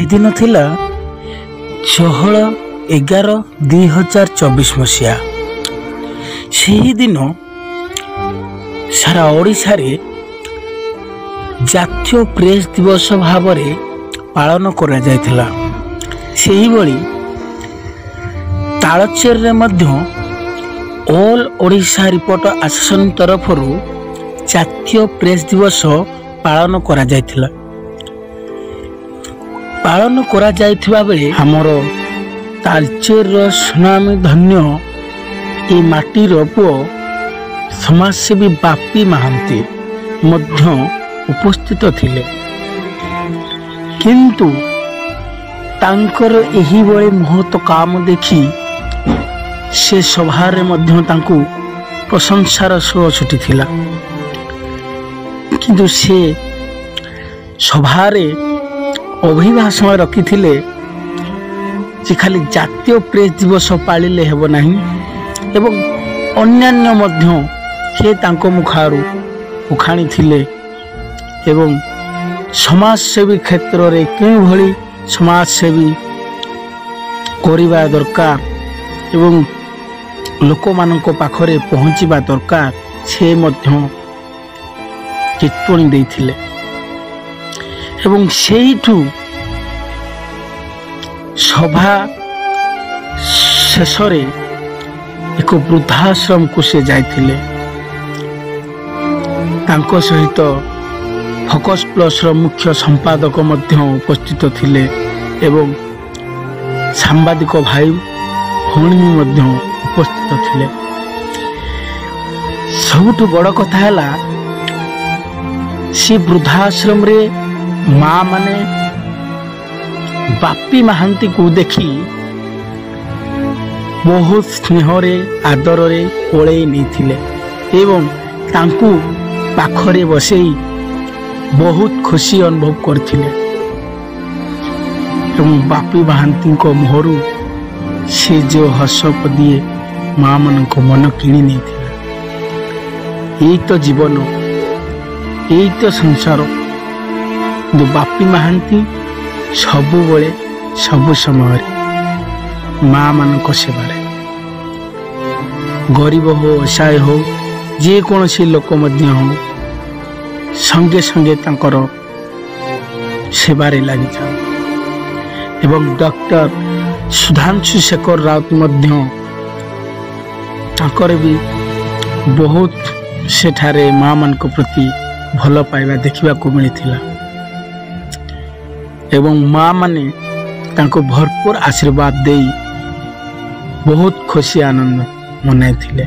ସେଦିନ ଥିଲା 16/11/2024 ମସିହା। ସେହିଦିନ ସାରା ଓଡ଼ିଶାରେ ଜାତୀୟ ପ୍ରେସ୍ ଦିବସ ଭାବରେ ପାଳନ କରାଯାଇଥିଲା। ସେହିଭଳି ତାଳଚେରରେ ମଧ୍ୟ ଅଲ୍ ଓଡ଼ିଶା ରିପୋର୍ଟ ଆସୋସିଏସନ୍ ତରଫରୁ ଜାତୀୟ ପ୍ରେସ୍ ଦିବସ ପାଳନ କରାଯାଇଥିଲା। ପାଳନ କରାଯାଇଥିବା ବେଳେ ଆମର ତାଳଚେରର ସୁନାମୀ ଧନ୍ୟ ଏ ମାଟିର ପୁଅ ସମାଜସେବୀ ବାପି ମହାନ୍ତି ମଧ୍ୟ ଉପସ୍ଥିତ ଥିଲେ। କିନ୍ତୁ ତାଙ୍କର ଏହିଭଳି ମହତ କାମ ଦେଖି ସେ ସଭାରେ ମଧ୍ୟ ତାଙ୍କୁ ପ୍ରଶଂସାର ସୁଅ ଛୁଟିଥିଲା। କିନ୍ତୁ ସେ ସଭାରେ ଅଭିଭାଷଣ ରଖିଥିଲେ ଯେ ଖାଲି ଜାତୀୟ ପ୍ରେସ୍ ଦିବସ ପାଳିଲେ ହେବ ନାହିଁ ଏବଂ ଅନ୍ୟାନ୍ୟ ମଧ୍ୟ ସେ ତାଙ୍କ ମୁଖାରୁ ଉଖାଣିଥିଲେ ଏବଂ ସମାଜସେବୀ କ୍ଷେତ୍ରରେ କେଉଁଭଳି ସମାଜସେବୀ କରିବା ଦରକାର ଏବଂ ଲୋକମାନଙ୍କ ପାଖରେ ପହଞ୍ଚିବା ଦରକାର ସେ ମଧ୍ୟ ଟିପ୍ପଣୀ ଦେଇଥିଲେ। ଏବଂ ସେଇଠୁ ସଭା ଶେଷରେ ଏକ ବୃଦ୍ଧାଶ୍ରମକୁ ସେ ଯାଇଥିଲେ। ତାଙ୍କ ସହିତ ଫୋକସ୍ ପ୍ଲସ୍ର ମୁଖ୍ୟ ସମ୍ପାଦକ ମଧ୍ୟ ଉପସ୍ଥିତ ଥିଲେ ଏବଂ ସାମ୍ବାଦିକ ଭାଇ ଭଉଣୀ ମଧ୍ୟ ଉପସ୍ଥିତ ଥିଲେ। ସବୁଠୁ ବଡ଼ କଥା ହେଲା, ସେ ବୃଦ୍ଧାଶ୍ରମରେ ମା ମାନେ ବାପି ମହାନ୍ତିକୁ ଦେଖି ବହୁତ ସ୍ନେହରେ ଆଦରରେ କୋଳେଇ ନେଇଥିଲେ ଏବଂ ତାଙ୍କୁ ପାଖରେ ବସେଇ ବହୁତ ଖୁସି ଅନୁଭବ କରିଥିଲେ। ଏବଂ ବାପି ମହାନ୍ତିଙ୍କ ମୁହଁରୁ ସେ ଯେଉଁ ହସ ପଦିଏ ମା ମାନଙ୍କ ମନ କିଣି ନେଇଥିଲା। ଏଇ ତ ଜୀବନ, ଏଇ ତ ସଂସାର। କିନ୍ତୁ ବାପି ମହାନ୍ତି ସବୁବେଳେ ସବୁ ସମୟରେ ମା ମାନଙ୍କ ସେବାରେ, ଗରିବ ହଉ ଅସହାୟ ହଉ ଯେକୌଣସି ଲୋକ ମଧ୍ୟ ହଉ, ସଙ୍ଗେ ସଙ୍ଗେ ତାଙ୍କର ସେବାରେ ଲାଗିଥାନ୍ତି। ଏବଂ ଡକ୍ଟର ସୁଧାଂଶୁ ଶେଖର ରାଉତ ମଧ୍ୟ ତାଙ୍କର ବି ବହୁତ ସେଠାରେ ମା ମାନଙ୍କ ପ୍ରତି ଭଲ ପାଇବା ଦେଖିବାକୁ ମିଳିଥିଲା ଏବଂ ମା ମାନେ ତାଙ୍କୁ ଭରପୁର ଆଶୀର୍ବାଦ ଦେଇ ବହୁତ ଖୁସି ଆନନ୍ଦ ମନାଇଥିଲେ।